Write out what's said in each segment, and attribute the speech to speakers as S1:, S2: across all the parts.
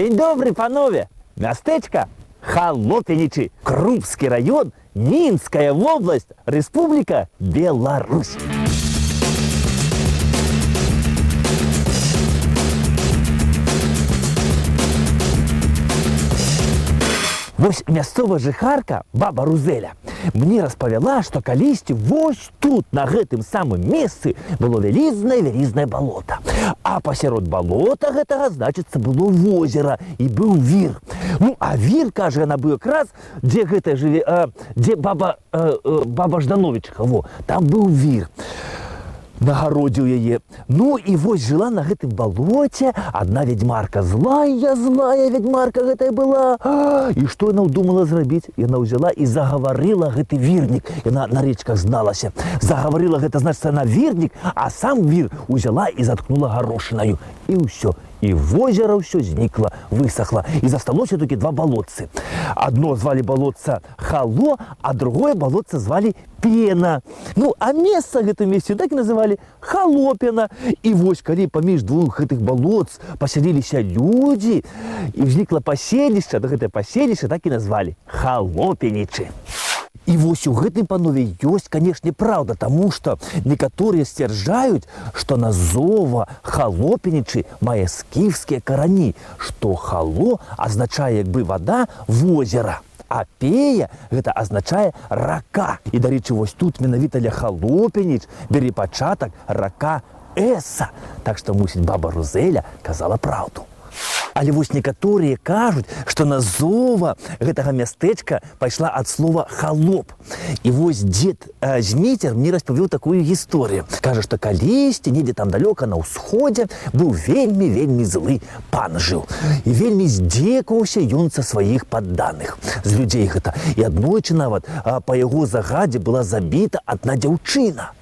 S1: Дзень добры, панове! Мястэчка Халопенічы, Крупскі раён, Мінская вобласць, Рэспубліка Беларусь. Вось мясцовая жыхарка, баба Рузеля, мне распавяла, што калісьці вось тут, на гэтым самым месцы, было вялізнае-вялізнае балота. А пасярод балота гэтага, значыцца, было возера і быў вір. Ну, а вір, кажа, яна быў якраз, дзе гэта жыве, дзе баба Ждановічыха, во, там быў вір. На гародзе ў яе. Ну і вось жыла на гэтым балоце адна вядзьмарка. Злая, злая вядзьмарка гэтая была. І што яна ўдумала зрабіць? Яна ўзяла і загаварыла гэты вірнік. Яна на рэчках зналася. Загаварыла гэта, значыцца, на вірнік, а сам вір узяла і заткнула гарошынаю. І ўсё. І возера ўсё знікла, высохла. І засталося толькі два балотцы. Адно звалі балотца Хало, а другое балотца звалі Пена. Ну, а месца гэтым месцы так і называлі Халопіна. І вось калі паміж двух гэтых балоц пасяліліся людзі, і ўзнікла паселішча, то гэтае паселішча так і назвалі Халопенічы. І вось у гэтым, панове, ёсць, канешне, праўда, таму што некаторыя сцвярджаюць, што назова Халопенічы мае скіфскія карані, што хало азначае як бы вада возера, а пея гэта азначае рака. І, дарэчы, вось тут менавіта ля Халопеніч бярэ пачатак рака Эса. Так што, мусіць, баба Рузеля казала праўду. Але вось некаторыя кажуць, што назова гэтага мястэчка пайшла ад слова халоп. І вось дзед Зміцер мне распавёў такую гісторыю. Кажа, што калісьці недзе там далёка на ўсходзе быў вельмі, вельмі злы пан жыў. І вельмі здзекаваўся ён са сваіх падданых, з людзей гэта. І аднойчы нават, па яго загадзе была забіта адна дзяўчына.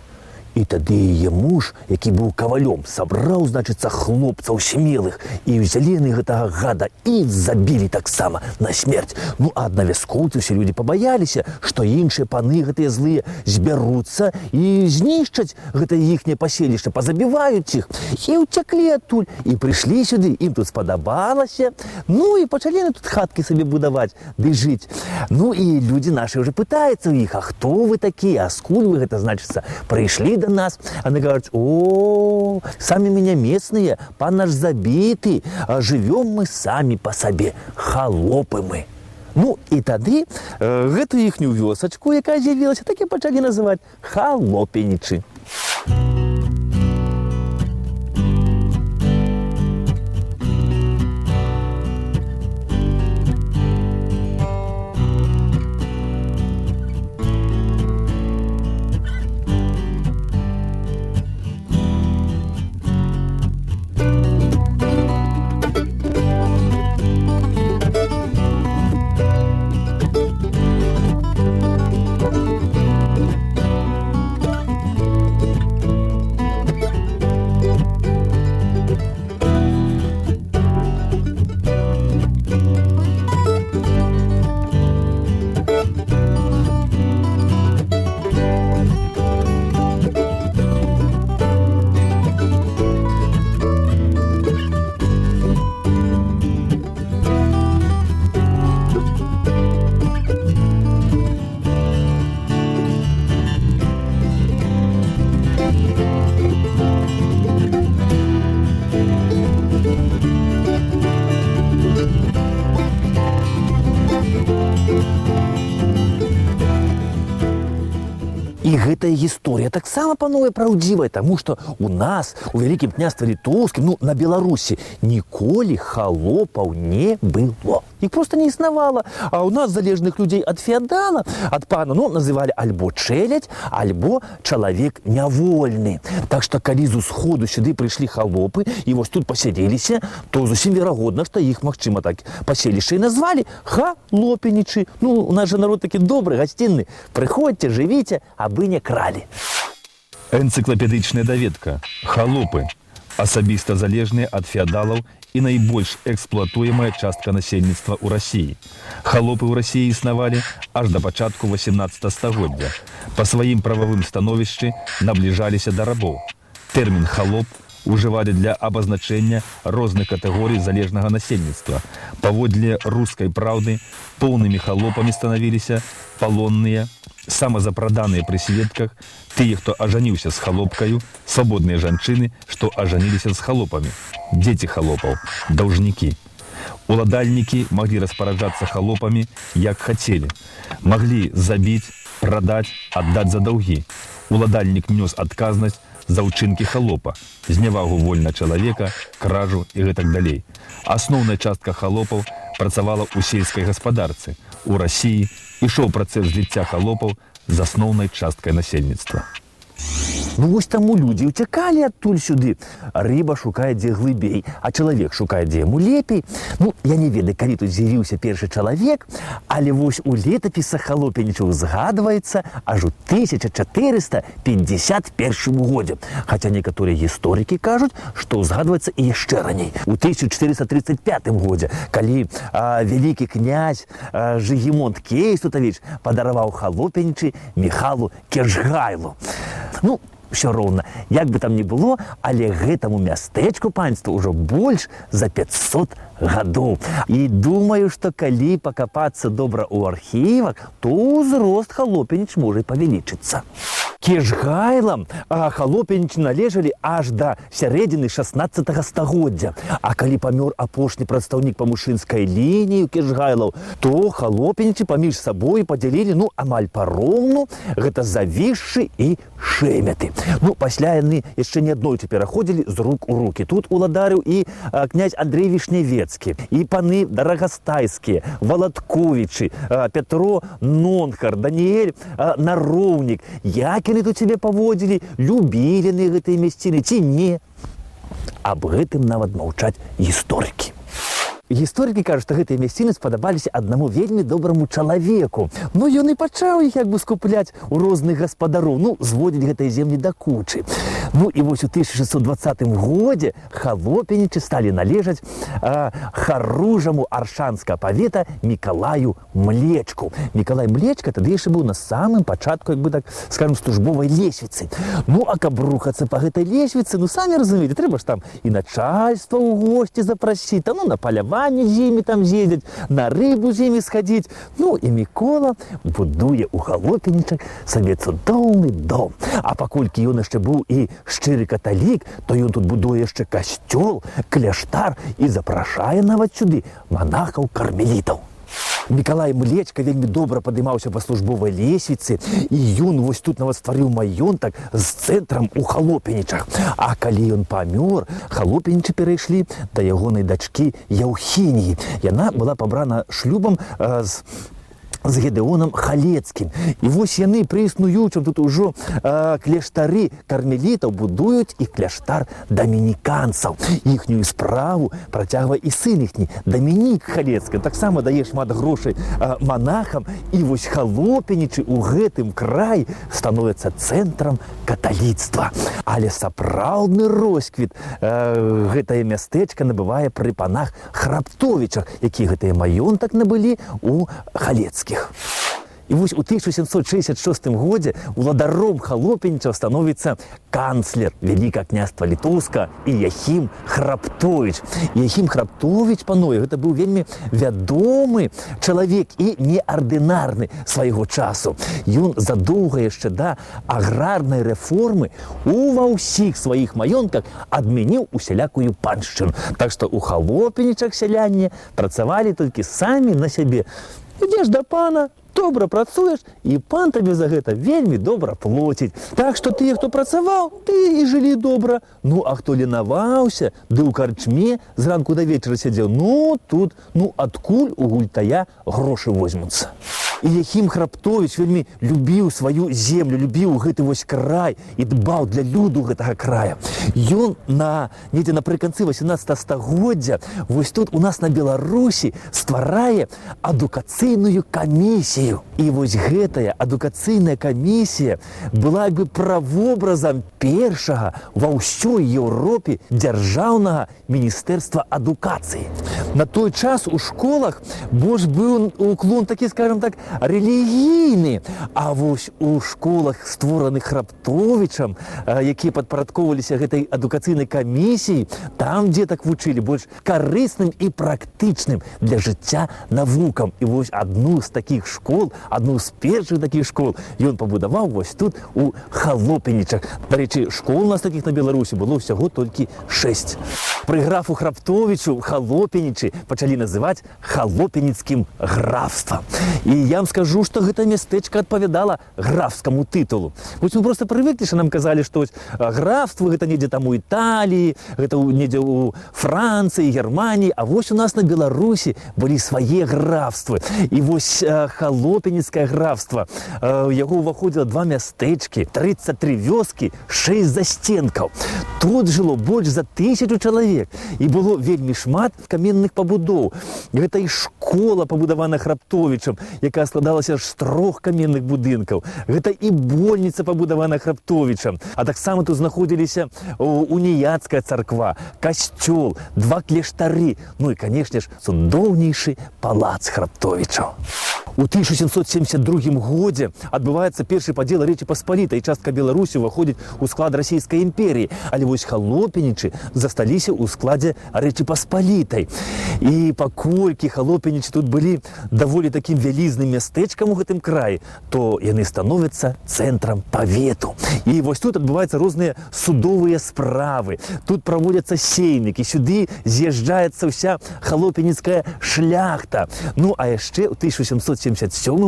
S1: І тады яе муж, які быў кавалём, сабраў, значыцца, хлопцаў смелых, і ўзялі яны гэтага гада і забілі таксама на смерць. Ну, а на вяскоўцы ўсе людзі пабаяліся, што іншыя паны гэтыя злыя збяруцца і знішчаць гэта іхняе паселішча, пазабіваюць іх. І ўцяклі адтуль, і прыйшлі сюды, ім тут спадабалася. Ну, і пачалі яны тут хаткі сабе будаваць, ды жыць. Ну, і людзі нашы ўжо пытаюцца ў іх, а хто вы такія, а скуль вы гэта, значыцца, прыйшлі да нас. Они говорят, о, сами меня местные, пан наш забитый, а живем мы сами по себе, холопы мы. Ну, і тады гэтую іхнюю вёсачку, якая з'явілася, так і пачалі называць Халопенічы. І гэтая гісторыя таксама, панове, праўдзівая, таму што у нас, у Вялікім княстве Літоўскім, ну, на Беларусі, ніколі халопаў не было. Іх проста не існавала. А ў нас залежных людзей ад феадала, ад пана, ну, называлі альбо чэлядзь, альбо чалавек нявольны. Так што калі з усходу сюды прыйшлі халопы і вось тут пасяліліся, то зусім верагодна, што іх, магчыма, так паселішча і назвалі Халопенічы. Ну, у нас жа народ такі добры, гасцінны. Прыходзьце, жывіце, абы не кралі.
S2: Энцыклапедычная даведка. Халопы. Асабіста залежныя ад феадалаў і найбольш эксплуатуемая частка насельніцтва ў Расіі. Халопы ў Расіі існавалі аж да пачатку 18 стагоддзя. Па сваім прававым становішчы набліжаліся да рабоў. Тэрмін халоп ужывалі для абазначэння розных катэгорый залежнага насельніцтва. Паводле «Рускай праўды», поўнымі халопамі станавіліся палонныя, самазапраданыя пры сведках, тыя, хто ажаніўся з халопкаю, свабодныя жанчыны, што ажаніліся з халопамі, дзеці халопаў, даўжнікі. Уладальнікі маглі распараджацца халопамі, як хацелі. Маглі забіць, прадаць, аддаць за даўгі. Уладальнік нёс адказнасць за ўчынкі халопа, знявагу вольнага чалавека, кражу і гэтак далей. Асноўная частка халопаў працавала ў сельскай гаспадарцы. У Расіі ішоў працэс зліцця халопаў з асноўнай часткай насельніцтва.
S1: Ну вось таму людзі ўцякалі адтуль сюды. Рыба шукае, дзе глыбей, а чалавек шукае, дзе яму лепей. Ну, я не ведаю, калі тут з'явіўся першы чалавек, але вось у летапісах Халопенічаў згадваецца аж у 1451 годзе. Хаця некаторыя гісторыкі кажуць, што ўзгадваецца і яшчэ раней, у 1435 годзе, калі вялікі князь Жыгімонт Кейстутавіч падараваў Халопенічы Міхалу Кежгайлу. Ну, ўсё роўна, як бы там ні было, але гэтаму мястэчку, панства, ўжо больш за 500 гадоў. І думаю, што калі пакапацца добра ў архівах, то ўзрост Халопеніч можа і павялічыцца. Кежгайлам Халопеніч належалі аж да сярэдзіны 16 стагоддзя. А калі памёр апошні прадстаўнік па мужчынскай лініі Кежгайлаў, то Халопенічы паміж сабой падзялілі, ну, амаль пароўну, гэта Завішшы і Шэмяты. Ну, пасля яны яшчэ не аднойчы пераходзілі з рук у рукі. Тут уладарыў і князь Андрей Вішнявецкі, і паны Дарагастайскія, Валатковічы, Пятро Нонхар, Даніэль Нароўнік. Як яны тут сябе паводзілі, любілі яны гэтыя мясціны ці не? Аб гэтым нават маўчаць гісторыкі. Гісторыкі кажуць, што гэтыя мясціны спадабаліся аднаму вельмі добраму чалавеку. Ну, ён і пачаў іх як бы скупляць у розных гаспадароў, ну, зводзіць гэтыя землі да кучы. Ну і вось у 1620 годзе Халопенічы сталі належаць харужаму Аршанскага павета Мікалаю Млечку. Мікалай Млечка тады яшчэ быў на самым пачатку, як бы так скажем, службовай лесвіцы. Ну, а каб рухацца па гэтай лесвіцы, ну, самі разумееце, трэба ж там і начальства ў госці запрасіць, там, ну, на паляванне з імі там з'ездзіць, на рыбу з імі схадзіць. Ну і Мікола будуе ў Халопенічах сабе цудоўны дом. А паколькі ён яшчэ быў і шчыры каталік, то ён тут будуе яшчэ касцёл, кляштар і запрашае нават сюды манахаў-кармелітаў. Мікалай Млечка вельмі добра падымаўся па службовай лесвіцы, і ён вось тут нават стварыў маёнтак з цэнтрам у Халопенічах. А калі ён памёр, Халопенічы перайшлі да ягонай дачкі Яўхініі. Яна была пабрана шлюбам з Гедэонам Халецкім. І вось яны пры існуючым тут ужо кляштары кармелітаў будуюць і кляштар дамініканцаў. Іхнюю справу працягвае і сын іхні Дамінік Халецкі. Таксама дае шмат грошай манахам, і вось Халопенічы ў гэтым краі становяцца цэнтрам каталіцтва. Але сапраўдны росквіт гэтае мястэчка набывае пры панах Храптовічах, які гэтыя маёнтак набылі у Халецкіх. І вось у 1766 годзе уладаром Халопенічаў становіцца канцлер Вялікага княства Літоўскага Іяхім Храптовіч. Іяхім Храптовіч, панове, гэта быў вельмі вядомы чалавек і неардынарны свайго часу. Ён задоўга яшчэ да аграрнай рэформы ува ўсіх сваіх маёнтках адмяніў усялякую паншчыну. Так што ў Халопенічах сяляне працавалі толькі самі на сябе. Ідзеш да пана, добра працуеш, і пан табе за гэта вельмі добра плоціць. Так што тыя, хто працаваў, тыя і жылі добра. Ну, а хто ленаваўся, ды ў карчме зранку да вечара сядзеў, ну, тут, ну, адкуль у гультая грошы возьмуцца? Іяхім Храптовіч вельмі любіў сваю землю, любіў гэты вось край і дбаў для люду гэтага края. Ён недзе напрыканцы 18 стагоддзя вось тут у нас на Беларусі стварае адукацыйную камісію. І вось гэтая адукацыйная камісія была як бы правобразам першага ва ўсёй Еўропе дзяржаўнага міністэрства адукацыі. На той час у школах больш быў уклон такі, скажем так, рэлігійны. А вось у школах, створаных Храптовічам, якія падпарадкоўваліся гэтай адукацыйнай камісіі, там дзетак вучылі больш карысным і практычным для жыцця навукам. І вось адну з такіх школ, адну з першых такіх школ ён пабудаваў вось тут, у Халопінічах. Дарэчы, школ у нас такіх на Беларусі было ўсяго толькі 6. Пры графу Храптовічу Халопінічы пачалі называць Халопініцкім графствам. І я вам скажу, што гэта мястэчка адпавядала графскаму тытулу. Вось мы просто прывыклі, што нам казалі, што вось, графства гэта недзе там у Італіі, гэта недзе ў Францыі, Германіі, а вось у нас на Беларусі былі свае графствы. І вось Халопініцкае графства, у яго ўваходзіла два мястэчкі, 33 вёскі, 6 засценкаў. Тут жыло больш за 1000 чалавек і было вельмі шмат каменных пабудоў. Гэта і школа, пабудавана Храптовічам, якая складалася з трох каменных будынкаў. Гэта і больніца, пабудавана Храптовічам. А таксама тут знаходзіліся уніяцкая царква, касцёл, два кляштары, ну і, канешне ж, цудоўнейшы палац Храптовічаў. У 1772 годзе адбываецца першы падзел Рэчы Паспалітай, частка Беларусі ўваходзіць у склад Расійскай імперіі, але вось Халопінічы засталіся ў складзе Рэчы Паспалітай. І паколькі Халопінічы тут былі даволі такім вялізным мястэчкам у гэтым краі, то яны становяцца цэнтрам павету. І вось тут адбываюцца розныя судовыя справы. Тут праводзяцца сеймікі, сюды з'язджаецца ўся халопініцкая шляхта. Ну а яшчэ ў 1777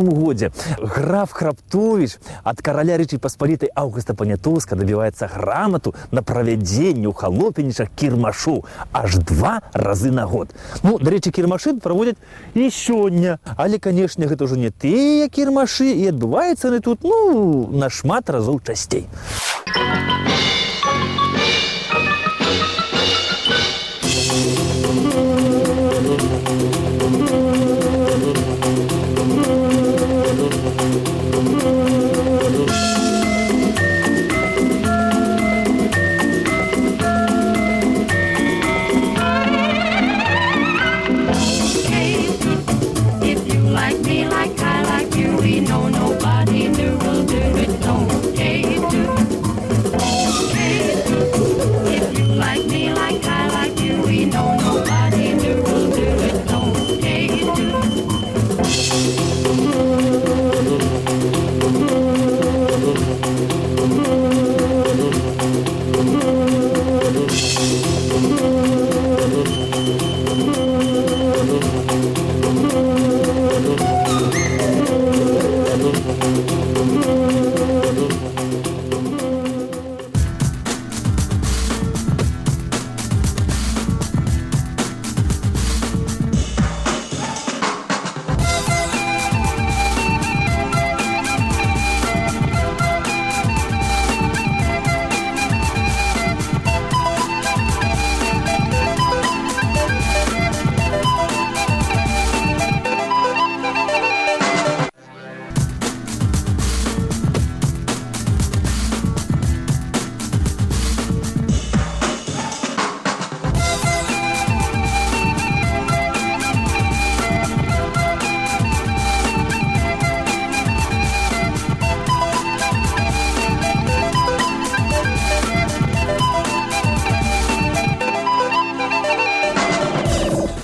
S1: годзе граф Храптовіч ад караля Рэчы Паспалітай Аўгуста Панятоўска дабіваецца грамату на правядзенне ў Халопінічах кірмашу аж два разы на год. Ну, дарэчы, кірмашы праводзяць і сёння, але, канешне, гэта ўжо не тыя кірмашы, і адбываюцца яны тут, ну, нашмат разоў часцей.
S3: Okay, if you like me like I like you, we know nobody new will do it. Okay, too. Okay, if you like me like I like you, we know nobody new will do it. Okay, too.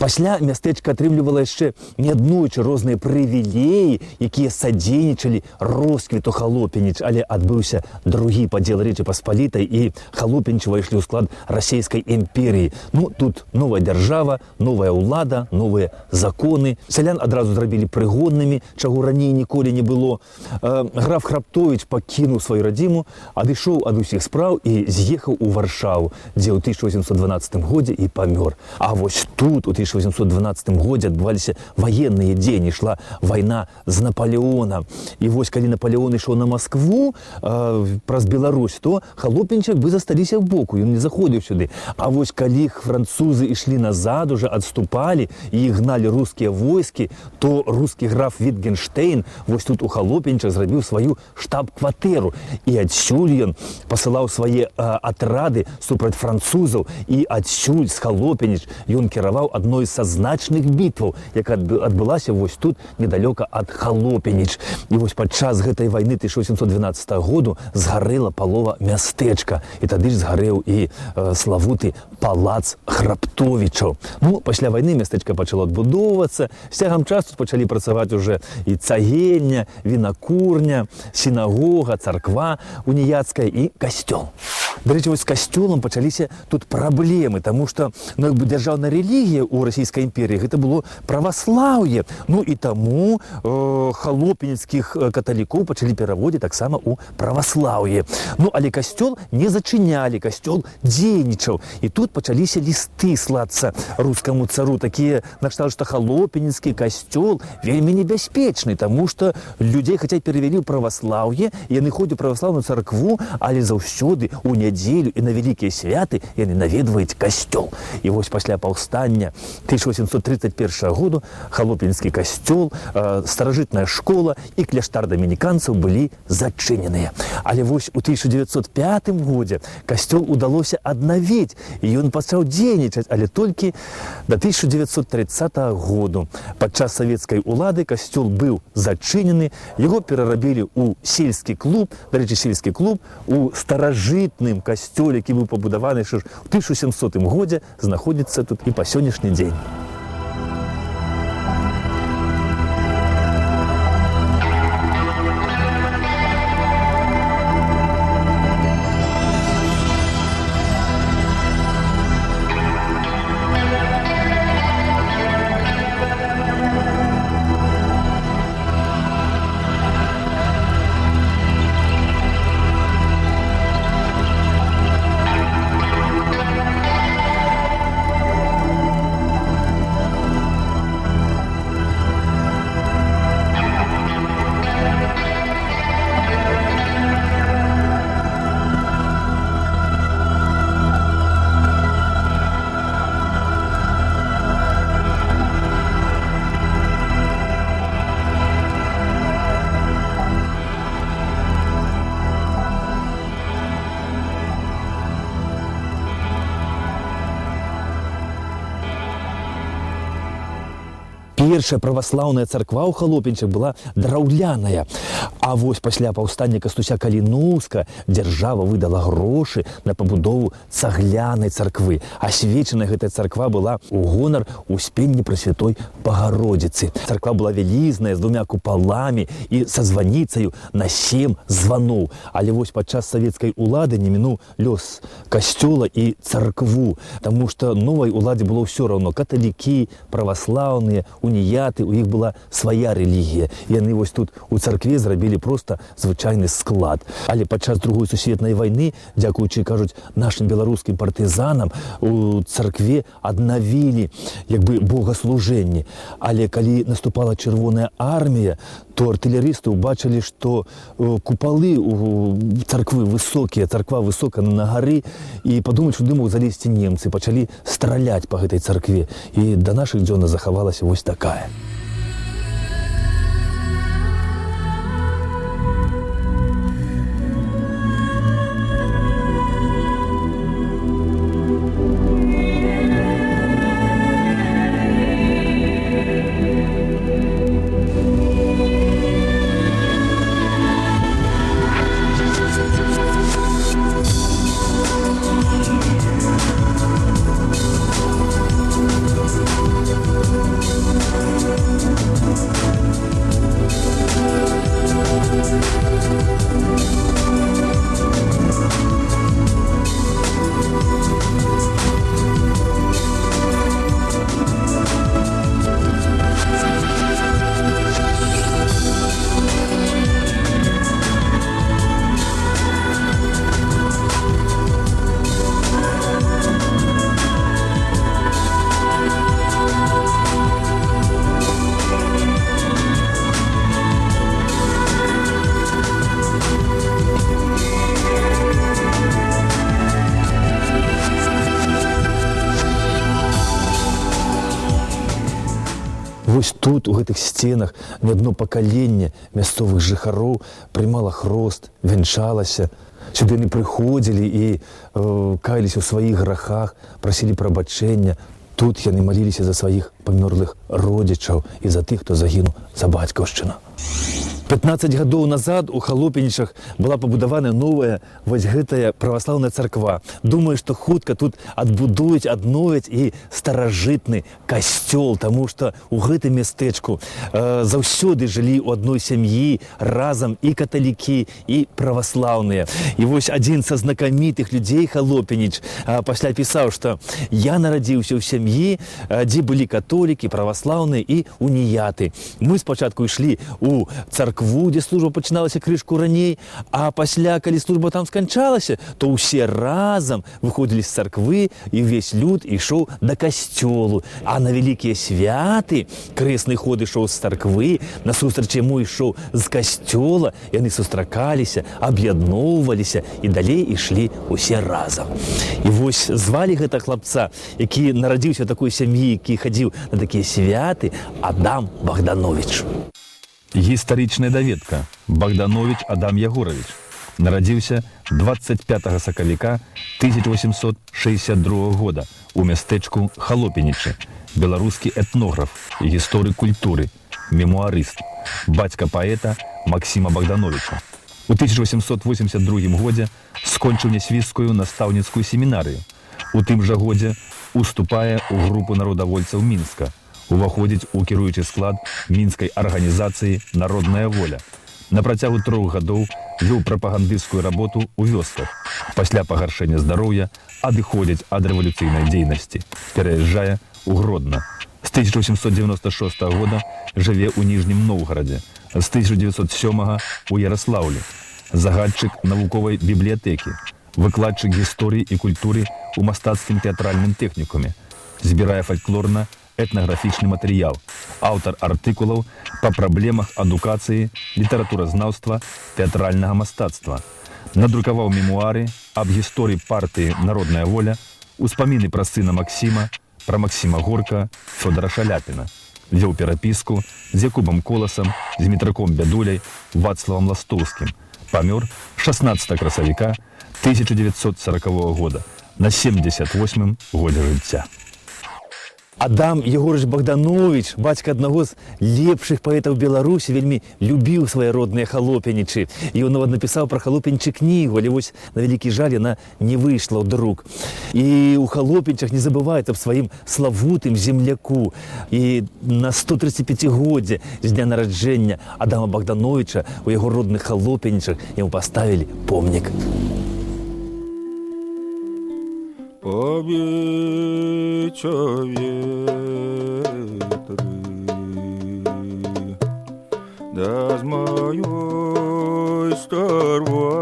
S1: Пасля мястэчка атрымлівала яшчэ неаднойчы розныя прывілеі, якія садзейнічалі росквіту Халопініч, але адбыўся другі падзел Рэчы Паспалітай, і Халопінічы ўвайшлі ў склад Расійскай імперіі. Ну, тут новая дзяржава, новая ўлада, новыя законы. Сялян адразу зрабілі прыгоннымі, чаго раней ніколі не было. Граф Храптовіч пакінуў сваю радзіму, адышоў ад усіх спраў і з'ехаў у Варшаву, дзе ў 1812 годзе і памёр. А вось тут у 1812 годзе адбываліся ваенныя дзеянні, ішла вайна з Наполеонам. І вось калі Наполеон ішоў на Маскву праз Беларусь, то Халопінчы бы засталіся ў боку, ён не заходзіў сюды. А вось калі французы ішлі назад, уже адступалі і іх гналі рускія войскі, то рускі граф Вітгенштейн вось тут у Халопінчах зрабіў сваю штаб-кватэру. І адсюль ён пасылаў свае атрады супраць французаў, і адсюль з Халопініч ён кіраваў адной з са значных бітваў, якая адбылася вось тут, недалёка ад Халопініч. І вось падчас гэтай вайны 1812 году згарэла палова мястэчка. І тады ж згарэў і славуты палац Храптовічаў. Ну, пасля вайны мястэчка пачало адбудоўвацца. З цягам часу пачалі працаваць уже і цагельня, вінакурня, сінагога, царква уніяцкая і касцёл. Дарэчы, вось з касцёлам пачаліся тут праблемы, таму што, ну, як бы дзяржаўная рэлігія ў Расійскай імперіі гэта было праваслаўе. Ну і таму халопінскіх каталікоў пачалі пераводзіць таксама ў праваслаўе. Ну, але касцёл не зачынялі, касцёл дзейнічаў. І тут пачаліся лісты слацца рускаму цару, такія накшталт, што халопінскі касцёл вельмі небяспечны, таму што людзей хаця перавялі ў праваслаўе, яны ходзяць у праваслаўную царкву, але заўсёды у нядзелю і на вялікія святы яны наведваюць касцёл. І вось пасля паўстання 1831 году халопінскі касцёл, старажытная школа і кляштар дамініканцаў былі зачыненыя. Але вось у 1905 годзе касцёл удалося аднавіць, і ён пачаў дзейнічаць, але толькі до 1930 году. Падчас савецкай улады касцёл быў зачынены, яго перарабілі ў сельскі клуб, дарэчы, сельскі клуб у старажытным касцёле, які быў пабудаваны яшчэ ж у 1700 годзе, знаходзіцца тут і па сённяшні дзень. Першая праваслаўная царква ў Халопінчах была драўляная. А вось пасля паўстання Кастуся Каліноўскага дзяржава выдала грошы на пабудову цаглянай царквы. Асвечана гэтая царква была ў гонар Успення Прасвятой Багародзіцы. Царква была вялізная, з двумя купаламі і са званіцаю на 7 званоў. Але вось падчас савецкай улады не мінуў лёс касцёла і царкву, таму што новай уладзе было ўсё роўно: каталікі, праваслаўныя, уніяты, у іх была свая рэлігія. Яны вось тут у царкве зрабілі проста звычайны склад. Але падчас Другой сусветнай вайны, дзякуючы, кажуць, нашым беларускім партызанам, у царкве аднавілі як бы богаслужэнні. Але калі наступала Чырвоная армія, то артылерысты ўбачылі, што купалы у царквы высокія, царква высока на гары, і падумалі, што туды могуць залезці немцы, пачалі страляць па гэтай царкве. І да нашых дзён захавалася вось такая. Вось тут, у гэтых сценах, не адно пакаленне мясцовых жыхароў прымала хрост, вянчалася. Сюды яны прыходзілі і каяліся ў сваіх грахах, прасілі прабачэння. Тут яны маліліся за сваіх памёрлых родзічаў і за тых, хто загінуў за бацькаўшчыну. 15 гадоў назад у Халопінічах была пабудавана новая вось гэтая праваслаўная царква. Думаю, што хутка тут адбудуюць, адновяць і старажытны касцёл, таму што ў гэтым мястэчку заўсёды жылі ў адной сям'і разам і каталікі, і праваслаўныя. І вось адзін са знакамітых людзей Халопініч пасля пісаў, што я нарадзіўся ў сям'і, дзе былі католікі, праваслаўныя і уніяты. Мы спачатку ішлі у царкву, дзе служба пачыналася крышку раней, а пасля, калі служба там сканчалася, то ўсе разам выходзілі з царквы і ўвесь люд ішоў да касцёлу. А на вялікія святы крэсны ход ішоў з царквы, насустрач яму ішоў з касцёла, яны сустракаліся, аб'ядноўваліся і далей ішлі усе разам. І вось звалі гэта хлапца, які нарадзіўся ў такой сям'і, які хадзіў на такія святы, Адам Багдановіч.
S2: Гістарычная даведка. Багдановіч Адам Ягоравіч. Нарадзіўся 25 сакавіка 1862 года у мястэчку Халопінічы. Беларускі этнограф, гісторык культуры, мемуарыст, бацька паэта Максіма Багдановіча. У 1882 годзе скончыў нясвіжскую настаўніцкую семінарыю. У тым жа годзе уступае ў групу народавольцаў Мінска, уваходзіць у кіруючы склад мінскай арганізацыі «Народная воля». На працягу 3 гадоў вёў прапагандысцкую работу ў вёсках. Пасля пагаршэння здароўя адыходзіць ад рэвалюцыйнай дзейнасці, пераязджае ў Гродна. З 1896 года жыве ў Ніжнім Ноўгарадзе, з 1907 у Ярослаўлі. Загадчык навуковай бібліятэкі, выкладчык гісторыі і культуры ў мастацкім тэатральным тэхнікуме, збірае фальклорна-этнаграфічны матэрыял, аўтар артыкулаў па праблемах адукацыі, літаратуразнаўства, тэатральнага мастацтва. Надрукаваў мемуары аб гісторыі партыі «Народная воля», успаміны пра сына Максіма, пра Максіма Горка, Фёдара Шаляпіна. Вёў перапіску з Якубам Коласам, з Мітраком Бядуляй, Вацлавам Ластоўскім. Памёр 16 красавіка 1940 года на 78 годзе жыцця.
S1: Адам Ягоравіч Багдановіч, бацька аднаго з лепшых паэтаў Беларусі, вельмі любіў свае родныя Халопінічы. І ён нават напісаў пра Халопінічы кнігу, але вось, на вялікі жаль, яна не выйшла ў друк. І ў Халопінчах не забываюць аб сваім славутым земляку. І на 135-годдзе з дня нараджэння Адама Багдановіча у яго родных Халопінічах яму паставілі помнік.
S4: Повече ветры, да з моей сторонки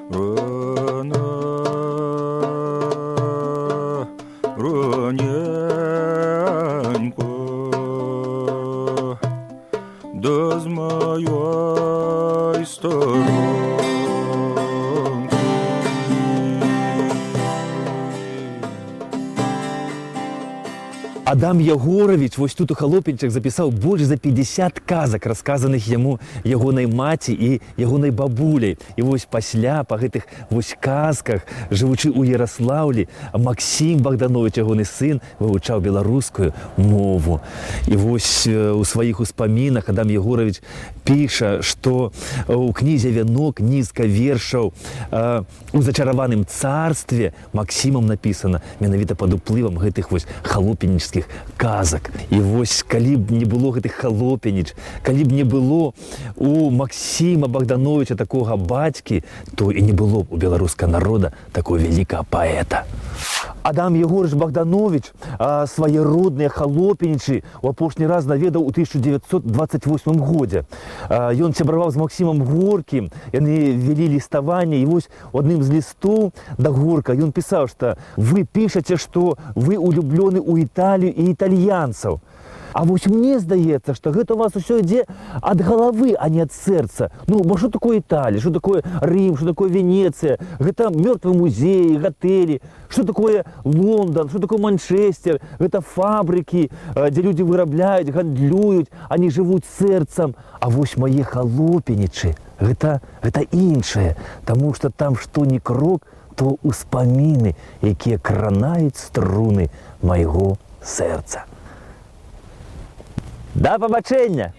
S4: рано, раненько, да з моей сторонки.
S1: Адам Ягоравіч вось тут у Халопінчах запісаў больш за 50 казак, расказаных яму ягонай маці і ягонай бабуляй. І вось пасля па гэтых вось казках, жывучы ў Ярослаўлі, Максім Багдановіч, ягоны сын, вывучаў беларускую мову. І вось у сваіх успамінах Адам Ягоравіч піша, што ў кнізе «Вянок» нізка вершаў у зачараваным царстве Максімам напісана менавіта пад уплывам гэтых вось халопінічскіх казак. І вось калі б не было гэтых Халопініч, калі б не было у Максіма Багдановіча такога бацькі, то і не было б у беларускага народа такого вялікага паэта. Адам Ягоравіч Багдановіч свае родныя Халопінічы ў апошні раз наведаў у 1928 годзе. Ён сябраваў з Максімам Горкім, яны вялі ліставанне, і вось у адным з лістоў да Горка ён пісаў, што вы пішаце, што вы улюблёны ў Італію і італьянцаў. А вось мне здаецца, што гэта у вас усё ідзе ад галавы, а не ад сэрца. Бо што такое Італія, што такое Рым, што такое Венецыя? Гэта мёртвыя музеі, гатэлі. Што такое Лондон, што такое Манчэстер? Гэта фабрыкі, дзе людзі вырабляюць, гандлююць, они жывуць сэрцам. А вось мае Халопінічы, гэта іншае, таму што там што ні крок, то ўспаміны, якія кранаюць струны майго сэрца. Да пабачэння!